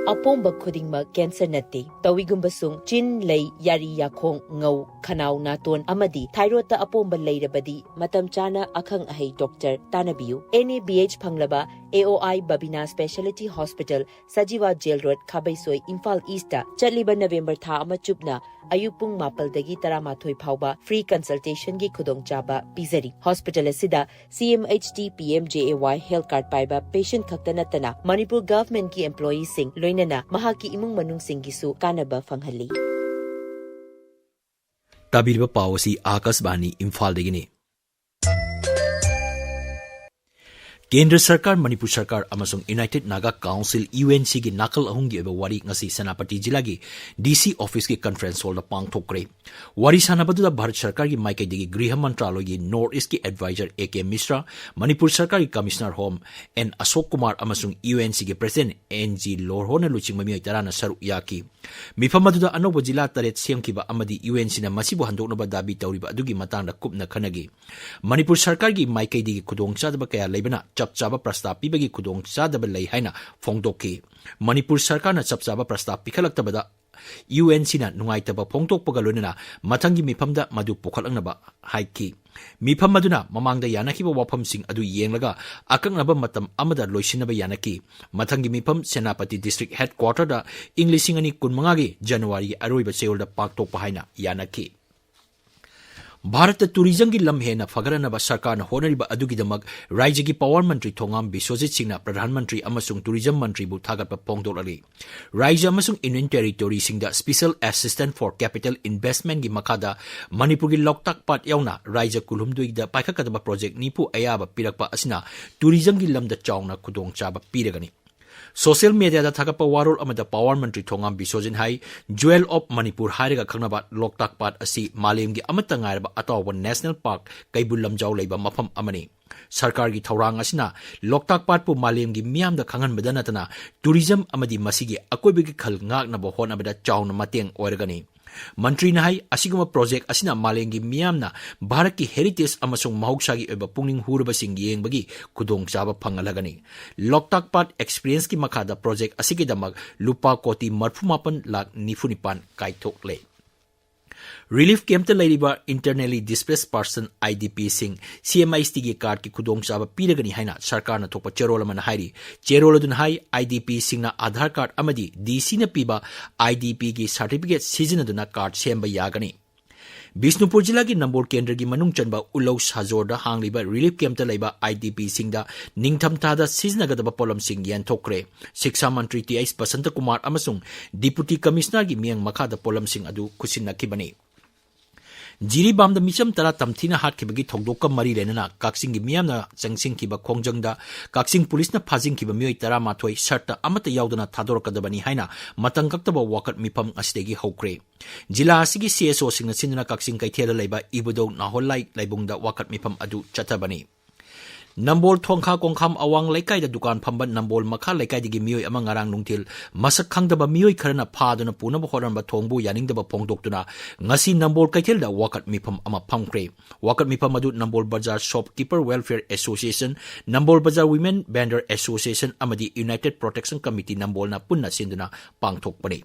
ꯑꯄꯣꯝꯕ ꯈꯨꯗꯤꯡꯃꯛ cancer ꯅꯠꯇꯦ꯫ ꯇꯧꯏꯒꯨꯝꯕꯁꯨꯡ ꯆꯤꯟ, ꯂꯩ, ꯌꯥꯔꯤ, ꯌꯥꯈꯣꯡ, ꯉꯧ, ꯈꯅꯥꯎ, ꯅꯥꯇꯣꯟ ꯑꯃꯗꯤ thyroidꯇ ꯑꯄꯣꯝꯕ ꯂꯩꯔꯕꯗꯤ ꯃꯇꯝ ꯆꯥꯅ ꯑꯈꯪ ꯑꯍꯩ doctor ꯇꯥꯟꯅꯕꯤꯌꯨ꯫ NABH ꯐꯪꯂꯕ AOI Babina Speciality Hospital, Sajiwa Jail Road, ꯈꯥꯕꯩꯁꯣꯏ, Imphal Eastꯇ ꯆꯠꯂꯤꯕ November ꯊꯥ ꯑꯃ ꯆꯨꯞꯅ ꯑꯌꯨꯛ ꯄꯨꯡ ꯃꯥꯄꯜꯗꯒꯤ ꯇꯔꯥꯃꯥꯊꯣꯏ ꯐꯥꯎꯕ free consultationꯒꯤ ꯈꯨꯗꯣꯡꯆꯥꯕ ꯄꯤꯖꯔꯤ꯫ Hospital ꯑꯁꯤꯗ CMHT PMJAY health card ꯄꯥꯏꯕ patient ꯈꯛꯇ ꯅꯠꯇꯅ ꯃꯅꯤꯄꯨꯔ governmentꯀꯤ employeeꯁꯤꯡ ꯂꯣꯏꯅꯅ ꯃꯍꯥꯛꯀꯤ ꯏꯃꯨꯡ ꯃꯅꯨꯡꯁꯤꯡꯒꯤꯁꯨ ꯀꯥꯟꯅꯕ ꯐꯪꯍꯜꯂꯤ꯫ ꯇꯥꯕꯤꯔꯤꯕ ꯄꯥꯎ ꯑꯁꯤ ꯑꯥꯀꯥꯁꯕꯥꯅꯤ ꯏꯝꯐꯥꯜꯗꯒꯤꯅꯤ꯫ ꯀꯦꯟꯗ꯭ꯔ ꯁꯔꯀꯥꯔ, ꯃꯅꯤꯄꯨꯔ ꯁꯔꯀꯥꯔ ꯑꯃꯁꯨꯡ United Naga Council, UNCꯒꯤ ꯅꯥꯀꯜ ꯑꯍꯨꯝꯒꯤ ꯑꯣꯏꯕ ꯋꯥꯔꯤ ꯉꯁꯤ ꯁꯦꯅꯥꯄꯇꯤ ꯖꯤꯂꯥꯒꯤ DC officeꯀꯤ conference hallꯗ ꯄꯥꯡꯊꯣꯛꯈ꯭ꯔꯦ꯫ ꯋꯥꯔꯤ ꯁꯥꯟꯅꯕꯗꯨꯗ ꯚꯥꯔꯠ ꯁꯔꯀꯥꯔꯒꯤ ꯃꯥꯏꯀꯩꯗꯒꯤ ꯒ꯭ꯔꯤꯍ ꯃꯟꯇ꯭ꯔꯥꯂꯣꯏꯒꯤ North Eastꯀꯤ advisor A K Mishra, Manipur ꯁꯔꯀꯥꯔꯒꯤ Commissioner Home N ꯑꯁꯣꯛ ꯀꯨꯃꯥꯔ ꯑꯃꯁꯨꯡ UNCꯒꯤ President N G ꯂꯣꯔꯍꯣꯅ ꯂꯨꯆꯤꯡꯕ ꯃꯤꯑꯣꯏ ꯇꯔꯥꯅ ꯁꯔꯨꯛ ꯌꯥꯈꯤ꯫ ꯃꯤꯐꯝ ꯑꯗꯨꯗ ꯑꯅꯧꯕ ꯖꯤꯂꯥ ꯇꯔꯦꯠ ꯁꯦꯝꯈꯤꯕ ꯑꯃꯗꯤ ꯌꯨ ꯑꯦꯟ ꯁꯤꯅ ꯃꯁꯤꯕꯨ ꯍꯟꯗꯣꯛꯅꯕ ꯗꯥꯕꯤ ꯇꯧꯔꯤꯕ ꯑꯗꯨꯒꯤ ꯃꯇꯥꯡꯗ ꯀꯨꯞꯅ ꯈꯟꯅꯈꯤ꯫ ꯃꯅꯤꯄꯨꯔ ꯁꯔꯀꯥꯔꯒꯤ ꯃꯥꯏꯀꯩꯗꯒꯤ ꯈꯨꯗꯣꯡꯆꯥꯗꯕ ꯀꯌꯥ ꯂꯩꯕꯅ ꯆꯞ ꯆꯥꯕ ꯄ꯭ꯔꯁꯇꯥꯕ ꯄꯤꯕꯒꯤ ꯈꯨꯗꯣꯡꯆꯥꯗꯕ ꯂꯩ ꯍꯥꯏꯅ ꯐꯣꯡꯗꯣꯛꯈꯤ꯫ ꯃꯅꯤꯄꯨꯔ ꯁꯔꯀꯥꯔꯅ ꯆꯞ ꯆꯥꯕ ꯄ꯭ꯔꯁꯇꯥꯕ ꯄꯤꯈꯠꯂꯛꯇꯕꯗ ꯌꯨ ꯑꯦꯟ ꯁꯤꯅ ꯅꯨꯡꯉꯥꯏꯇꯕ ꯐꯣꯡꯗꯣꯛꯄꯒ ꯂꯣꯏꯅꯅ ꯃꯊꯪꯒꯤ ꯃꯤꯐꯝꯗ ꯃꯗꯨ ꯄꯨꯈꯠꯂꯛꯅꯕ ꯍꯥꯏꯈꯤ꯫ ꯃꯤꯐꯝ ꯑꯗꯨꯅ ꯃꯃꯥꯡꯗ ꯌꯥꯅꯈꯤꯕ ꯋꯥꯐꯝꯁꯤꯡ ꯑꯗꯨ ꯌꯦꯡꯂꯒ ꯑꯀꯛꯅꯕ ꯃꯇꯝ ꯑꯃꯗ ꯂꯣꯏꯁꯤꯟꯅꯕ ꯌꯥꯅꯈꯤ꯫ ꯃꯊꯪꯒꯤ ꯃꯤꯐꯝ ꯁꯦꯅꯥꯄꯇꯤ ꯗꯤꯁꯇ꯭ꯔꯤꯛ ꯍꯦꯗꯀ꯭ꯋꯥꯇꯔꯗ ꯏꯪ ꯂꯤꯁꯤꯡ ꯑꯅꯤ ꯀꯨꯟꯃꯉꯥꯒꯤ ꯖꯅꯋꯥꯔꯤꯒꯤ ꯑꯔꯣꯏꯕ ꯆꯌꯣꯜꯗ ꯄꯥꯡꯊꯣꯛꯄ ꯍꯥꯏꯅ ꯌꯥꯅꯈꯤ꯫ ꯚꯥꯔꯠꯇ ꯇꯨꯔꯤꯖꯝꯒꯤ ꯂꯝ ꯍꯦꯟꯅ ꯐꯒꯠꯍꯟꯅꯕ ꯁꯔꯀꯥꯔꯅ ꯍꯣꯠꯅꯔꯤꯕ ꯑꯗꯨꯒꯤꯗꯃꯛ ꯔꯥꯖ꯭ꯌꯒꯤ ꯄꯥꯋꯔ ꯃꯟꯇ꯭ꯔꯤ ꯊꯣꯉꯥꯝ ꯕꯤꯁ꯭ꯋꯖꯤꯠ ꯁꯤꯡꯅ ꯄ꯭ꯔꯙꯥꯟ ꯃꯟꯇ꯭ꯔꯤ ꯑꯃꯁꯨꯡ ꯇꯨꯔꯤꯖꯝ ꯃꯟꯇ꯭ꯔꯤꯕꯨ ꯊꯥꯒꯠꯄ ꯐꯣꯡꯗꯣꯛꯂꯛꯂꯤ꯫ ꯔꯥꯖ꯭ꯌ ꯑꯃꯁꯨꯡ ꯌꯨꯅꯤꯌꯟ ꯇꯦꯔꯤꯇꯣꯔꯤꯁꯤꯡꯗ Special Assistance for Capital Investmentꯀꯤ ꯃꯈꯥꯗ ꯃꯅꯤꯄꯨꯔꯒꯤ ꯂꯣꯛꯇꯥꯛ ꯄꯥꯠ ꯌꯥꯎꯅ ꯔꯥꯖ꯭ꯌ ꯀꯨꯟꯍꯨꯝꯗꯣꯏꯗ ꯄꯥꯏꯈꯠꯀꯗꯕ ꯄ꯭ꯔꯣꯖꯦꯛ ꯅꯤꯐꯨ ꯑꯌꯥꯕ ꯄꯤꯔꯛꯄ ꯑꯁꯤꯅ ꯇꯨꯔꯤꯖꯝꯒꯤ ꯂꯝꯗ ꯆꯥꯎꯅ ꯈꯨꯗꯣꯡꯆꯥꯕ ꯄꯤꯔꯒꯅꯤ꯫ ꯁꯣꯁꯤꯌꯦꯜ ꯃꯤꯗꯤꯌꯥꯗ ꯊꯥꯒꯠꯄ ꯋꯥꯔꯣꯜ ꯑꯃꯗ power Mantri Thongam Biswajit high, Jewel of Manipur ꯍꯥꯏꯔꯒ ꯈꯪꯅꯕ ꯂꯣꯛꯇꯥꯛ ꯄꯥꯠ ꯑꯁꯤ ꯃꯥꯂꯦꯝꯒꯤ ꯑꯃꯠꯇ ꯉꯥꯏꯔꯕ ꯑꯇꯥꯎꯕ ꯅꯦꯁꯅꯦꯜ ꯄꯥꯔꯛ ꯀꯩꯕꯨꯜ ꯂꯝꯖꯥꯎ ꯂꯩꯕ ꯃꯐꯝ ꯑꯃꯅꯤ꯫ ꯁꯔꯀꯥꯔꯒꯤ ꯊꯧꯔꯥꯡ ꯑꯁꯤꯅ ꯂꯣꯛꯇꯥꯛ ꯄꯥꯠꯄꯨ ꯃꯥꯂꯦꯝꯒꯤ ꯃꯤꯌꯥꯝꯗ ꯈꯪꯍꯟꯕꯗ ꯅꯠꯇꯅ ꯇꯨꯔꯤꯖꯝ ꯑꯃꯗꯤ ꯃꯁꯤꯒꯤ ꯑꯀꯣꯏꯕꯒꯤ ꯈꯜ ꯉꯥꯛꯅꯕ ꯍꯣꯠꯅꯕꯗ ꯆꯥꯎꯅ ꯃꯇꯦꯡ ꯑꯣꯏꯔꯒꯅꯤ꯫ ꯃꯟꯇ꯭ꯔꯤꯅ ꯍꯥꯏ, ꯑꯁꯤꯒꯨꯝꯕ ꯄ꯭ꯔꯣꯖꯦꯛ ꯑꯁꯤꯅ ꯃꯥꯂꯦꯝꯒꯤ ꯃꯤꯌꯥꯝꯅ ꯚꯥꯔꯠꯀꯤ ꯍꯦꯔꯤꯇꯦꯖ ꯑꯃꯁꯨꯡ ꯃꯍꯧꯁꯥꯒꯤ ꯑꯣꯏꯕ ꯄꯨꯛꯅꯤꯡ ꯍꯨꯔꯕꯁꯤꯡ ꯌꯦꯡꯕꯒꯤ ꯈꯨꯗꯣꯡꯆꯥꯕ ꯐꯪꯍꯜꯂꯒꯅꯤ꯫ ꯂꯣꯛꯇꯥꯛ ꯄꯥꯠ ꯑꯦꯛꯁꯄꯤꯔꯤꯌꯦꯟꯁꯀꯤ ꯃꯈꯥꯗ ꯄ꯭ꯔꯣꯖꯦꯛ ꯑꯁꯤꯒꯤꯗꯃꯛ ꯂꯨꯄꯥ ꯀꯣꯇꯤ ꯃꯔꯤꯐꯨ ꯃꯥꯄꯟ ꯂꯥꯈ ꯅꯤꯐꯨ ꯅꯤꯄꯥꯟ ꯀꯥꯏꯊꯣꯛꯂꯦ꯫ ꯔꯤꯂꯤꯐ ꯀꯦꯝꯞꯇ ꯂꯩꯔꯤꯕ Internally Displaced Person, IDPꯁꯤꯡ CMHTꯒꯤ ꯀꯥꯔꯗꯀꯤ ꯈꯨꯗꯣꯡꯆꯥꯕ ꯄꯤꯔꯒꯅꯤ ꯍꯥꯏꯅ ꯁꯔꯀꯥꯔꯅ ꯊꯣꯛꯄ ꯆꯦꯔꯣꯜ ꯑꯃꯅ ꯍꯥꯏꯔꯤ꯫ ꯆꯦꯔꯣꯜ ꯑꯗꯨꯅ ꯍꯥꯏ, IDPꯁꯤꯡꯅ ꯑꯥꯙꯥꯔ ꯀꯥꯔꯗ ꯑꯃꯗꯤ DCꯅ ꯄꯤꯕ IDPꯒꯤ ꯁꯥꯔꯇꯤꯐꯤꯀꯦꯠ ꯁꯤꯖꯤꯟꯅꯗꯨꯅ ꯀꯥꯔꯗ ꯁꯦꯝꯕ ꯌꯥꯒꯅꯤ꯫ ꯕꯤꯁꯅꯨꯄꯨꯔ ꯖꯤꯂꯥꯒꯤ ꯅꯝꯕꯣꯜ ꯀꯦꯟꯗ꯭ꯔꯒꯤ ꯃꯅꯨꯡ ꯆꯟꯕ ꯎꯂꯧ ꯁꯥꯖꯣꯔꯗ ꯍꯥꯡꯂꯤꯕ ꯔꯤꯂꯤꯐ ꯀꯦꯝꯞꯇ ꯂꯩꯕ IDPꯁꯤꯡꯗ ꯅꯤꯡꯊꯝꯊꯥꯗ ꯁꯤꯖꯤꯟꯅꯒꯗꯕ ꯄꯣꯠꯂꯝꯁꯤꯡ ꯌꯦꯟꯊꯣꯛꯈ꯭ꯔꯦ꯫ ꯁꯤꯛꯁꯥ ꯃꯟꯇ꯭ꯔꯤ ꯇꯤ ꯑꯩꯆ ꯕꯁꯟꯇ ꯀꯨꯃꯥꯔ ꯑꯃꯁꯨꯡ ꯗꯤꯄꯨꯇꯤ ꯀꯃꯤꯁꯅꯔꯒꯤ ꯃꯤꯠꯌꯦꯡ ꯃꯈꯥꯗ ꯄꯣꯠꯂꯝꯁꯤꯡ ꯑꯗꯨ ꯈꯨꯠꯁꯤꯟꯅꯈꯤꯕꯅꯤ꯫ ꯖꯤꯔꯤꯕꯥꯝꯗ ꯃꯤꯆꯝ ꯇꯔꯥ ꯇꯝꯊꯤꯅ ꯍꯥꯠꯈꯤꯕꯒꯤ ꯊꯧꯗꯣꯛꯀ ꯃꯔꯤ ꯂꯩꯅꯅ ꯀꯛꯆꯤꯡꯒꯤ ꯃꯤꯌꯥꯝꯅ ꯆꯪꯁꯤꯟꯈꯤꯕ ꯈꯣꯡꯖꯪꯗ ꯀꯛꯆꯤꯡ ꯄꯨꯂꯤꯁꯅ ꯐꯥꯖꯤꯟꯈꯤꯕ ꯃꯤꯑꯣꯏ ꯇꯔꯥꯃꯥꯊꯣꯏ ꯁꯔꯠꯇ ꯑꯃꯠꯇ ꯌꯥꯎꯗꯅ ꯊꯥꯗꯣꯔꯛꯀꯗꯕꯅꯤ ꯍꯥꯏꯅ ꯃꯇꯝ ꯀꯛꯇꯕ ꯋꯥꯀꯠ ꯃꯤꯐꯝ ꯉꯁꯤꯗꯒꯤ ꯍꯧꯈ꯭ꯔꯦ꯫ ꯖꯤꯂꯥ ꯑꯁꯤꯒꯤ CSOꯁꯤꯡꯅ ꯁꯤꯟꯗꯨꯅ ꯀꯛꯆꯤꯡ ꯀꯩꯊꯦꯜꯗ ꯂꯩꯕ ꯏꯕꯨꯙꯧ ꯅꯥꯍꯣꯜ ꯂꯥꯏ ꯂꯥꯏꯕꯨꯡꯗ ꯋꯥꯀꯠ ꯃꯤꯐꯝ ꯑꯗꯨ ꯆꯠꯊꯕꯅꯤ꯫ ꯅꯝꯕꯣꯜ ꯊꯣꯡꯈꯥ ꯀꯣꯡꯈꯥꯝ ꯑꯋꯥꯡ ꯂꯩꯀꯥꯏꯗ ꯗꯨꯀꯥꯟ ꯐꯝꯕ ꯅꯝꯕꯣꯜ ꯃꯈꯥ ꯂꯩꯀꯥꯏꯗꯒꯤ ꯃꯤꯑꯣꯏ ꯑꯃ ꯉꯔꯥꯡ ꯅꯨꯡꯊꯤꯜ ꯃꯁꯛ ꯈꯪꯗꯕ ꯃꯤꯑꯣꯏ ꯈꯔꯅ ꯐꯥꯗꯨꯅ ꯄꯨꯅꯕ ꯍꯣꯠꯅꯔꯝꯕ ꯊꯣꯡꯕꯨ ꯌꯥꯅꯤꯡꯗꯕ ꯐꯣꯡꯗꯣꯛꯇꯨꯅ ꯉꯁꯤ ꯅꯝꯕꯣꯜ ꯀꯩꯊꯦꯜꯗ ꯋꯥꯀꯠ ꯃꯤꯐꯝ ꯑꯃ ꯐꯝꯈ꯭ꯔꯦ꯫ ꯋꯥꯀꯠ ꯃꯤꯐꯝ ꯑꯗꯨ ꯅꯝꯕꯣꯜ ꯕꯖꯥꯔ Shopkeeper Welfare Association, ꯅꯝꯕꯣꯜ ꯕꯖꯥꯔ Women Vendor Association ꯑꯃꯗꯤ United Protection Committee ꯅꯝꯕꯣꯜꯅ ꯄꯨꯟꯅ ꯁꯤꯟꯗꯨꯅ ꯄꯥꯡꯊꯣꯛꯄꯅꯤ꯫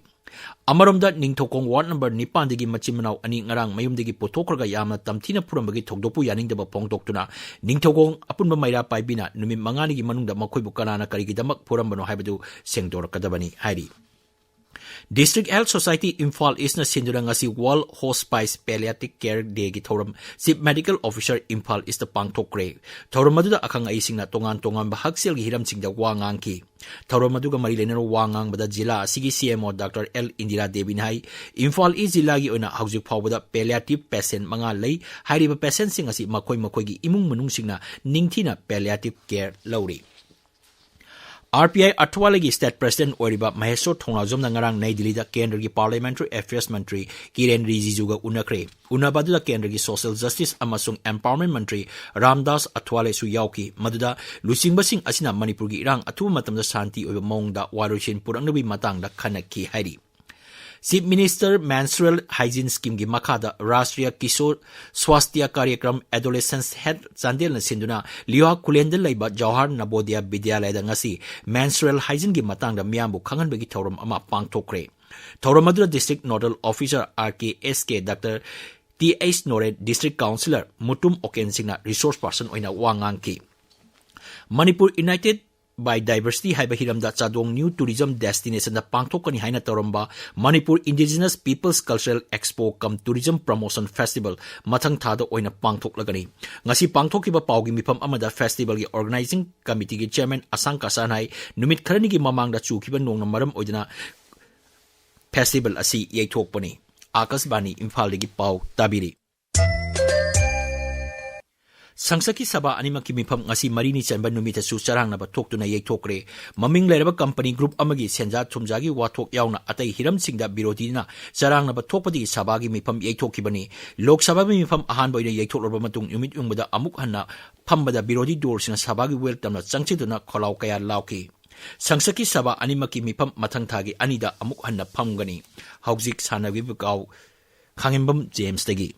ꯑꯃꯔꯣꯝꯗ ꯅꯤꯡꯊꯧꯈꯣꯡ ꯋꯥꯔꯗ ꯅꯝꯕꯔ ꯅꯤꯄꯥꯟꯗꯒꯤ ꯃꯆꯤꯟ ꯃꯅꯥꯎ ꯑꯅꯤ ꯉꯔꯥꯡ ꯃꯌꯨꯝꯗꯒꯤ ꯄꯨꯊꯣꯛꯈ꯭ꯔꯒ ꯌꯥꯝꯅ ꯇꯝꯊꯤꯅ ꯐꯨꯔꯝꯕꯒꯤ ꯊꯧꯗꯣꯛꯄꯨ ꯌꯥꯅꯤꯡꯗꯕ ꯐꯣꯡꯗꯣꯛꯇꯨꯅ ꯅꯤꯡꯊꯧꯈꯣꯡ ꯑꯄꯨꯟꯕ ꯃꯩꯔꯥ ꯄꯥꯏꯕꯤꯅ ꯅꯨꯃꯤꯠ ꯃꯉꯥꯅꯤꯒꯤ ꯃꯅꯨꯡꯗ ꯃꯈꯣꯏꯕꯨ ꯀꯅꯥꯅ ꯀꯔꯤꯒꯤꯗꯃꯛ ꯐꯨꯔꯝꯕꯅꯣ ꯍꯥꯏꯕꯗꯨ ꯁꯦꯡꯗꯣꯔꯛꯀꯗꯕꯅꯤ ꯍꯥꯏꯔꯤ꯫ District Health Society Imphal Eastꯅ ꯁꯤꯟꯗꯨꯅ ꯉꯁꯤ World Hospice Palliative Care Dayꯒꯤ ꯊꯧꯔꯝ Chief Medical Officer Imphal Eastꯇ ꯄꯥꯡꯊꯣꯛꯈ꯭ꯔꯦ꯫ ꯊꯧꯔꯝ ꯑꯗꯨꯗ ꯑꯈꯪ ꯑꯍꯩꯁꯤꯡꯅ ꯇꯣꯉꯥꯟ ꯇꯣꯉꯥꯟꯕ ꯍꯛꯁꯦꯜꯒꯤ ꯍꯤꯔꯝꯁꯤꯡꯗ ꯋꯥ ꯉꯥꯡꯈꯤ꯫ ꯊꯧꯔꯝ ꯑꯗꯨꯒ ꯃꯔꯤ ꯂꯩꯅꯅ ꯋꯥ ꯉꯥꯡꯕꯗ ꯖꯤꯂꯥ ꯑꯁꯤꯒꯤ C M O Doctor L Indira Deviꯅ ꯍꯥꯏ, ꯏꯝꯐꯥꯜ ꯏꯁ ꯖꯤꯂꯥꯒꯤ ꯑꯣꯏꯅ ꯍꯧꯖꯤꯛ ꯐꯥꯎꯕꯗ palliative patient ꯃꯉꯥ ꯂꯩ꯫ ꯍꯥꯏꯔꯤꯕ patientꯁꯤꯡ ꯑꯁꯤ ꯃꯈꯣꯏ ꯃꯈꯣꯏꯒꯤ ꯏꯃꯨꯡ ꯃꯅꯨꯡꯁꯤꯡꯅ ꯅꯤꯡꯊꯤꯅ palliative care ꯂꯧꯔꯤ꯫ R P I ꯑꯊꯋꯥꯂꯦꯒꯤ State President ꯑꯣꯏꯔꯤꯕ ꯃꯍꯦꯁꯣꯔ ꯊꯧꯅꯥꯖꯝꯅ ꯉꯔꯥꯡ ꯅꯩ ꯗꯤꯜꯂꯤꯗ ꯀꯦꯟꯗ꯭ꯔꯒꯤ Parliamentary Affairs ꯃꯟꯇ꯭ꯔꯤ ꯀꯤꯔꯦꯟ ꯔꯤꯖꯤꯖꯨꯒ ꯎꯅꯈ꯭ꯔꯦ꯫ ꯎꯅꯕ ꯑꯗꯨꯗ ꯀꯦꯟꯗ꯭ꯔꯒꯤ Social Justice ꯑꯃꯁꯨꯡ Empowerment ꯃꯟꯇ꯭ꯔꯤ ꯔꯥꯝꯗꯥꯁ ꯑꯊꯋꯥꯂꯦꯁꯨ ꯌꯥꯎꯈꯤ꯫ ꯃꯗꯨꯗ ꯂꯨꯆꯤꯡꯕꯁꯤꯡ ꯑꯁꯤꯅ ꯃꯅꯤꯄꯨꯔꯒꯤ ꯏꯔꯥꯡ ꯑꯊꯨꯕ ꯃꯇꯝꯗ ꯁꯥꯟꯇꯤ ꯑꯣꯏꯕ ꯃꯑꯣꯡꯗ ꯋꯥꯔꯣꯏꯁꯤꯟ ꯄꯨꯔꯛꯅꯕꯒꯤ ꯃꯇꯥꯡꯗ ꯈꯟꯅꯈꯤ ꯍꯥꯏꯔꯤ꯫ Chief Minister Menstrual Hygiene Schemeꯒꯤ ꯃꯈꯥꯗ Rashtriya Kishore Swasthya Karyakram Adolescent Health ꯆꯥꯟꯗꯦꯜꯅ ꯁꯤꯟꯗꯨꯅ ꯂꯤꯌꯣꯍꯥ ꯈꯨꯂꯦꯟꯗ ꯂꯩꯕ ꯖꯋꯥꯍꯔ ꯅꯕꯣꯗꯤꯌꯥ ꯕꯤꯗ꯭ꯌꯥꯂꯌꯗ ꯉꯁꯤ menstrual hygieneꯒꯤ ꯃꯇꯥꯡꯗ ꯃꯤꯌꯥꯝꯕꯨ ꯈꯪꯍꯟꯕꯒꯤ ꯊꯧꯔꯝ ꯑꯃ ꯄꯥꯡꯊꯣꯛꯈ꯭ꯔꯦ꯫ ꯊꯧꯔꯝ ꯑꯗꯨꯗ District Nodal Officer R K S K, Doctor T H Noren, District Councillor Mutum ꯑꯣꯀꯦꯟꯁꯤꯡꯅ resource person ꯑꯣꯏꯅ ꯋꯥ ꯉꯥꯡꯈꯤ꯫ Manipur United by Diversity ꯍꯥꯏꯕ ꯍꯤꯔꯝꯗ ꯆꯥꯗꯣꯡ New Tourism Destinationꯗ ꯄꯥꯡꯊꯣꯛꯀꯅꯤ ꯍꯥꯏꯅ ꯇꯧꯔꯝꯕ Manipur Indigenous Peoples Cultural Expo cum Tourism Promotion Festival ꯃꯊꯪ ꯊꯥꯗ ꯑꯣꯏꯅ ꯄꯥꯡꯊꯣꯛꯂꯒꯅꯤ꯫ ꯉꯁꯤ ꯄꯥꯡꯊꯣꯛꯈꯤꯕ ꯄꯥꯎꯒꯤ ꯃꯤꯐꯝ ꯑꯃꯗ festivalꯒꯤ organizing committeeꯒꯤ chairman ꯑꯁꯥꯡ ꯀꯥꯁꯥꯟ ꯍꯥꯏ, ꯅꯨꯃꯤꯠ ꯈꯔꯅꯤꯒꯤ ꯃꯃꯥꯡꯗ ꯆꯨꯈꯤꯕ ꯅꯣꯡꯅ ꯃꯔꯝ ꯑꯣꯏꯗꯨꯅ festival ꯑꯁꯤ ꯌꯩꯊꯣꯛꯄꯅꯤ꯫ ꯑꯥꯀꯥꯁꯕꯥꯅꯤ ꯏꯝꯐꯥꯜꯗꯒꯤ ꯄꯥꯎ ꯇꯥꯕꯤꯔꯤ꯫ ꯁꯪꯁꯠꯀꯤ ꯁꯚꯥ ꯑꯅꯤꯃꯛꯀꯤ ꯃꯤꯐꯝ ꯉꯁꯤ ꯃꯔꯤꯅꯤ ꯆꯟꯕ ꯅꯨꯃꯤꯠꯇꯁꯨ ꯆꯔꯥꯡꯅꯕ ꯊꯣꯛꯇꯨꯅ ꯌꯩꯊꯣꯛꯈ꯭ꯔꯦ꯫ ꯃꯃꯤꯡ ꯂꯩꯔꯕ ꯀꯝꯄꯅꯤ ꯒ꯭ꯔꯨꯞ ꯑꯃꯒꯤ ꯁꯦꯟꯖꯥ ꯊꯨꯝꯖꯥꯒꯤ ꯋꯥꯊꯣꯛ ꯌꯥꯎꯅ ꯑꯇꯩ ꯍꯤꯔꯝꯁꯤꯡꯗ ꯕꯤꯔꯣꯙꯤꯅ ꯆꯔꯥꯡꯅꯕ ꯊꯣꯛꯄꯗꯒꯤ ꯁꯚꯥꯒꯤ ꯃꯤꯐꯝ ꯌꯩꯊꯣꯛꯈꯤꯕꯅꯤ꯫ ꯂꯣꯛ ꯁꯚꯥꯒꯤ ꯃꯤꯐꯝ ꯑꯍꯥꯟꯕ ꯑꯣꯏꯅ ꯌꯩꯊꯣꯛꯂꯕ ꯃꯇꯨꯡ ꯅꯨꯃꯤꯠ ꯌꯨꯡꯕꯗ ꯑꯃꯨꯛ ꯍꯟꯅ ꯐꯝꯕꯗ ꯕꯤꯔꯣꯙꯤ ꯗꯣꯜꯁꯤꯡꯅ ꯁꯚꯥꯒꯤ welcome ꯅ ꯆꯪꯁꯤꯟꯗꯨꯅ ꯈꯣꯜꯂꯥꯎ ꯀꯌꯥ ꯂꯥꯎꯈꯤ꯫ ꯁꯪꯁꯠꯀꯤ ꯁꯚꯥ ꯑꯅꯤꯃꯛꯀꯤ ꯃꯤꯐꯝ ꯃꯊꯪ ꯊꯥꯒꯤ ꯑꯅꯤꯗ ꯑꯃꯨꯛ ꯍꯟꯅ ꯐꯝꯒꯅꯤ꯫ ꯍꯧꯖꯤꯛ ꯁꯥꯟꯅꯕꯒꯤ ꯄꯥꯎ ꯈꯥꯉꯦꯝꯕꯝ ꯖꯦꯝꯁꯇꯒꯤ꯫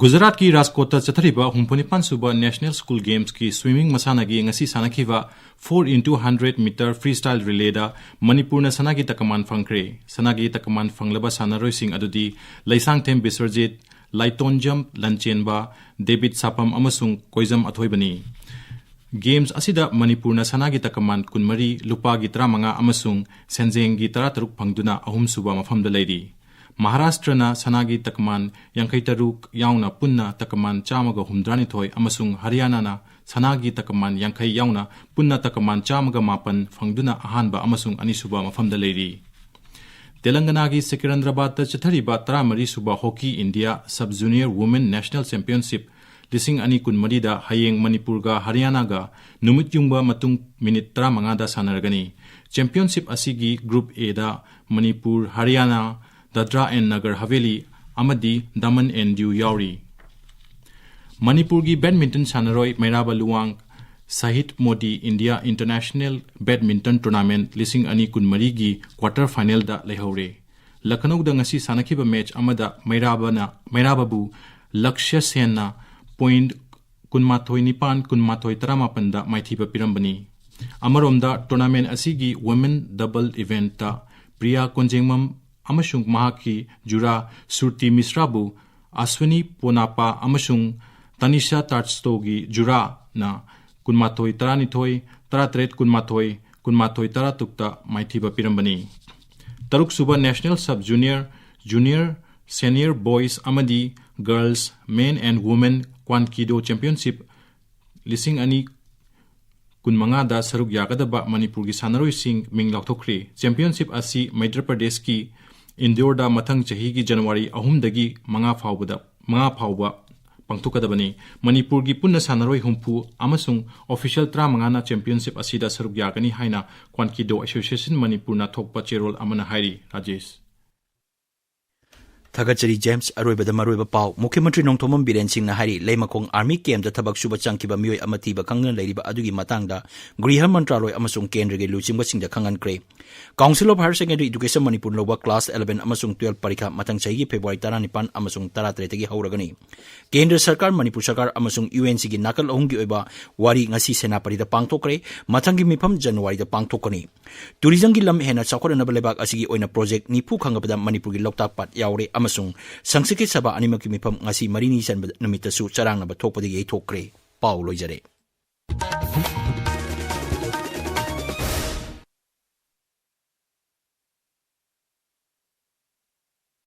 ꯒꯨꯖꯔꯥꯠꯀꯤ ꯔꯥꯖꯀꯣꯠꯇ ꯆꯠꯊꯔꯤꯕ ꯍꯨꯝꯐꯨꯅꯤꯄꯥꯟ ꯁꯨꯕ National School Games ꯀꯤ swimming ꯃꯁꯥꯟꯅꯒꯤ ꯉꯁꯤ ꯁꯥꯟꯅꯈꯤꯕ four into hundred meter freestyle relay ꯗ ꯃꯅꯤꯄꯨꯔꯅ ꯁꯅꯥꯒꯤ ꯇꯀꯃꯥꯟ ꯐꯪꯈ꯭ꯔꯦ꯫ ꯁꯅꯥꯒꯤ ꯇꯀꯃꯥꯟ ꯐꯪꯂꯕ ꯁꯥꯟꯅꯔꯣꯏꯁꯤꯡ ꯑꯗꯨꯗꯤ ꯂꯩꯁꯥꯡꯊꯦꯝ ꯕꯤꯁ꯭ꯋꯔꯖꯤꯠ, ꯂꯥꯏꯇꯣꯟꯖꯝ ꯂꯟꯆꯦꯟꯕ, ꯗꯦꯕꯤꯠ ꯁꯥꯄꯝ ꯑꯃꯁꯨꯡ ꯀꯣꯏꯖꯝ ꯑꯊꯣꯏꯕꯅꯤ꯫ Games ꯑꯁꯤꯗ ꯃꯅꯤꯄꯨꯔꯅ ꯁꯅꯥꯒꯤ ꯇꯀꯃꯥꯟ ꯀꯨꯟꯃꯔꯤ, ꯂꯨꯄꯥꯒꯤ ꯇꯔꯥꯃꯉꯥ ꯑꯃꯁꯨꯡ ꯁꯦꯟꯖꯦꯡꯒꯤ ꯇꯔꯥꯇꯔꯨꯛ ꯐꯪꯗꯨꯅ ꯑꯍꯨꯝꯁꯨꯕ ꯃꯐꯝꯗ ꯂꯩꯔꯤ꯫ ꯃꯍꯥꯔꯥꯁꯇ꯭ꯔꯅ ꯁꯅꯥꯒꯤ ꯇꯀꯃꯥꯟ ꯌꯥꯡꯈꯩ ꯇꯔꯨꯛ ꯌꯥꯎꯅ ꯄꯨꯟꯅ ꯇꯀꯃꯥꯟ ꯆꯥꯝꯃꯒ ꯍꯨꯝꯗ꯭ꯔꯥꯅꯤꯊꯣꯏ ꯑꯃꯁꯨꯡ ꯍꯔꯤꯌꯥꯅꯥꯅ ꯁꯅꯥꯒꯤ ꯇꯀꯃꯥꯟ ꯌꯥꯡꯈꯩ ꯌꯥꯎꯅ ꯄꯨꯟꯅ ꯇꯀꯃꯥꯟ ꯆꯥꯝꯃꯒ ꯃꯥꯄꯟ ꯐꯪꯗꯨꯅ ꯑꯍꯥꯟꯕ ꯑꯃꯁꯨꯡ ꯑꯅꯤꯁꯨꯕ ꯃꯐꯝꯗ ꯂꯩꯔꯤ꯫ ꯇꯦꯂꯪꯒꯅꯥꯒꯤ ꯁꯦꯀꯦꯟꯗ꯭ꯔꯕꯥꯗꯇ ꯆꯠꯊꯔꯤꯕ ꯇꯔꯥꯃꯔꯤ ꯁꯨꯕ Hockey India Sub Junior Women National Championship ꯂꯤꯁꯤꯡ ꯑꯅꯤ ꯀꯨꯟꯃꯔꯤꯗ ꯍꯌꯦꯡ ꯃꯅꯤꯄꯨꯔꯒ ꯍꯔꯤꯌꯥꯅꯥꯒ ꯅꯨꯃꯤꯠ ꯌꯨꯡꯕ ꯃꯇꯨꯡ ꯃꯤꯅꯤꯠ ꯇꯔꯥꯃꯉꯥꯗ ꯁꯥꯟꯅꯔꯒꯅꯤ꯫ Championship ꯑꯁꯤꯒꯤ Group A ꯗ ꯃꯅꯤꯄꯨꯔ, ꯍꯔꯤꯌꯥꯅꯥ, ꯗꯥꯗ꯭ꯔꯥ ꯑꯦꯟ ꯅꯒꯔ ꯍꯕꯦꯂꯤ ꯑꯃꯗꯤ ꯗꯃꯟ ꯑꯦꯟ ꯗꯤꯎ ꯌꯥꯎꯔꯤ꯫ ꯃꯅꯤꯄꯨꯔꯒꯤ badminton ꯁꯥꯟꯅꯔꯣꯏ ꯃꯩꯔꯥꯕ Luwang ꯁꯍꯤꯠ Modi India International Badminton Tournament ꯂꯤꯁꯤꯡ ꯑꯅꯤ ꯀꯨꯟꯃꯔꯤꯒꯤ quarter final ꯗ ꯂꯩꯍꯧꯔꯦ꯫ ꯂꯈꯅꯧꯗ ꯉꯁꯤ ꯁꯥꯟꯅꯈꯤꯕ match ꯑꯃꯗ ꯃꯩꯔꯥꯕꯅ, ꯃꯩꯔꯥꯕꯕꯨ ꯂꯛꯁ꯭ꯌ ꯁꯦꯟꯅ point ꯀꯨꯟꯃꯥꯊꯣꯏ ꯅꯤꯄꯥꯟ, ꯀꯨꯟꯃꯥꯊꯣꯏ ꯇꯔꯥꯃꯥꯄꯟꯗ ꯃꯥꯏꯊꯤꯕ ꯄꯤꯔꯝꯕꯅꯤ꯫ ꯑꯃꯔꯣꯝꯗ, tournament ꯑꯁꯤꯒꯤ women double event ꯇ ꯄ꯭ꯔꯤꯌꯥ ꯀꯣꯟꯖꯦꯡꯃꯝ ꯑꯃꯁꯨꯡ ꯃꯍꯥꯛꯀꯤ ꯖꯨꯔꯥ ꯁ꯭ꯔꯨꯇꯤ ꯃꯤꯁ꯭ꯔꯥꯕꯨ ꯑꯁ꯭ꯋꯤꯅꯤ ꯄꯣꯅꯥꯄꯥ ꯑꯃꯁꯨꯡ ꯇꯥꯅꯤꯁꯥ ꯇꯥꯔꯁꯇꯣꯒꯤ ꯖꯨꯔꯥꯅ ꯀꯨꯟꯃꯥꯊꯣꯏ ꯇꯔꯥꯅꯤꯊꯣꯏ, ꯇꯔꯥꯇꯔꯦꯠ ꯀꯨꯟꯃꯥꯊꯣꯏ, ꯀꯨꯟꯃꯥꯊꯣꯏ ꯇꯔꯥꯇꯔꯨꯛꯇ ꯃꯥꯏꯊꯤꯕ ꯄꯤꯔꯝꯕꯅꯤ꯫ ꯇꯔꯨꯛꯁꯨꯕ National Sub Junior, Junior, Senior Boys ꯑꯃꯗꯤ Girls, Men and Women Kwan Kido Championship ꯂꯤꯁꯤꯡ ꯑꯅꯤ ꯀꯨꯟꯃꯉꯥꯗ ꯁꯔꯨꯛ ꯌꯥꯒꯗꯕ ꯃꯅꯤꯄꯨꯔꯒꯤ ꯁꯥꯟꯅꯔꯣꯏꯁꯤꯡ ꯃꯤꯡ ꯂꯥꯎꯊꯣꯛꯈ꯭ꯔꯦ꯫ Championship ꯑꯁꯤ ꯃꯩꯙ꯭ꯌ ꯄ꯭ꯔꯗꯦꯁꯀꯤ ꯏꯟꯗꯣꯔꯗ ꯃꯊꯪ ꯆꯍꯤꯒꯤ ꯖꯅꯋꯥꯔꯤ ꯑꯍꯨꯝꯗꯒꯤ ꯃꯉꯥ ꯐꯥꯎꯕꯗ, ꯃꯉꯥ ꯐꯥꯎꯕ ꯄꯥꯡꯊꯣꯛꯀꯗꯕꯅꯤ꯫ ꯃꯅꯤꯄꯨꯔꯒꯤ ꯄꯨꯟꯅ ꯁꯥꯟꯅꯔꯣꯏ ꯍꯨꯝꯐꯨ ꯑꯃꯁꯨꯡ official ꯇꯔꯥꯃꯉꯥꯅ championship ꯑꯁꯤꯗ ꯁꯔꯨꯛ ꯌꯥꯒꯅꯤ ꯍꯥꯏꯅ Kwan Kido Association ꯃꯅꯤꯄꯨꯔꯅ ꯊꯣꯛꯄ ꯆꯦꯔꯣꯜ ꯑꯃꯅ ꯍꯥꯏꯔꯤ꯫ ꯔꯥꯖꯦꯁ꯫ ꯊꯥꯒꯠꯆꯔꯤ ꯖꯦꯝꯁ꯫ ꯑꯔꯣꯏꯕꯗ ꯃꯔꯨꯑꯣꯏꯕ ꯄꯥꯎ꯫ ꯃꯨꯈ꯭ꯌ ꯃꯟꯇ꯭ꯔꯤ ꯅꯣꯡꯊꯣꯝꯕꯝ ꯕꯤꯔꯦꯟ ꯁꯤꯡꯅ ꯍꯥꯏꯔꯤ, ꯂꯩꯃꯈꯣꯡ army campꯇ ꯊꯕꯛ ꯁꯨꯕ ꯆꯪꯈꯤꯕ ꯃꯤꯑꯣꯏ ꯑꯃ ꯊꯤꯕ ꯈꯪꯗꯅ ꯂꯩꯔꯤꯕ ꯑꯗꯨꯒꯤ ꯃꯇꯥꯡꯗ ꯒ꯭ꯔꯤꯍ ꯃꯟꯇ꯭ꯔꯥꯂꯣꯏ ꯑꯃꯁꯨꯡ ꯀꯦꯟꯗ꯭ꯔꯒꯤ ꯂꯨꯆꯤꯡꯕꯁꯤꯡꯗ ꯈꯪꯍꯟꯈ꯭ꯔꯦ꯫ Council of Higher Secondary Education ꯃꯅꯤꯄꯨꯔꯅ ꯂꯧꯕ class eleven ꯑꯃꯁꯨꯡ twelve ꯄꯔꯤꯈꯥ ꯃꯊꯪ ꯆꯍꯤꯒꯤ February ꯇꯔꯥꯅꯤꯄꯥꯟ ꯑꯃꯁꯨꯡ ꯇꯔꯥꯇꯔꯦꯠꯇꯒꯤ ꯍꯧꯔꯒꯅꯤ꯫ ꯀꯦꯟꯗ꯭ꯔ ꯁꯔꯀꯥꯔ, ꯃꯅꯤꯄꯨꯔ ꯁꯔꯀꯥꯔ ꯑꯃꯁꯨꯡ UNCꯒꯤ ꯅꯥꯀꯜ ꯑꯍꯨꯝꯒꯤ ꯑꯣꯏꯕ ꯋꯥꯔꯤ ꯉꯁꯤ ꯁꯦꯅꯥꯄꯇꯤꯗ ꯄꯥꯡꯊꯣꯛꯈ꯭ꯔꯦ꯫ ꯃꯊꯪꯒꯤ ꯃꯤꯐꯝ ꯖꯅꯋꯥꯔꯤꯗ ꯄꯥꯡꯊꯣꯛꯀꯅꯤ꯫ Tourismꯒꯤ ꯂꯝ ꯍꯦꯟꯅ ꯆꯥꯎꯈꯠꯍꯟꯅꯕ ꯂꯩꯕꯥꯛ ꯑꯁꯤꯒꯤ ꯑꯣꯏꯅ project ꯅꯤꯐꯨ ꯈꯪꯒꯠꯄꯗ ꯃꯅꯤꯄꯨꯔꯒꯤ ꯂꯣꯛꯇꯥꯛ ꯄꯥꯠ ꯌꯥꯎꯔꯦ ꯑꯃꯁꯨꯡ ꯁꯪꯁꯀ꯭ꯔꯤꯠ ꯁꯚꯥ ꯑꯅꯤꯃꯛꯀꯤ ꯃꯤꯐꯝ ꯉꯁꯤ ꯃꯔꯤꯅꯤ ꯆꯟꯕ ꯅꯨꯃꯤꯠꯇꯁꯨ ꯆꯔꯥꯡꯅꯕ ꯊꯣꯛꯄꯗꯒꯤ ꯌꯩꯊꯣꯛꯈ꯭ꯔꯦ꯫ ꯄꯥꯎ ꯂꯣꯏꯖꯔꯦ꯫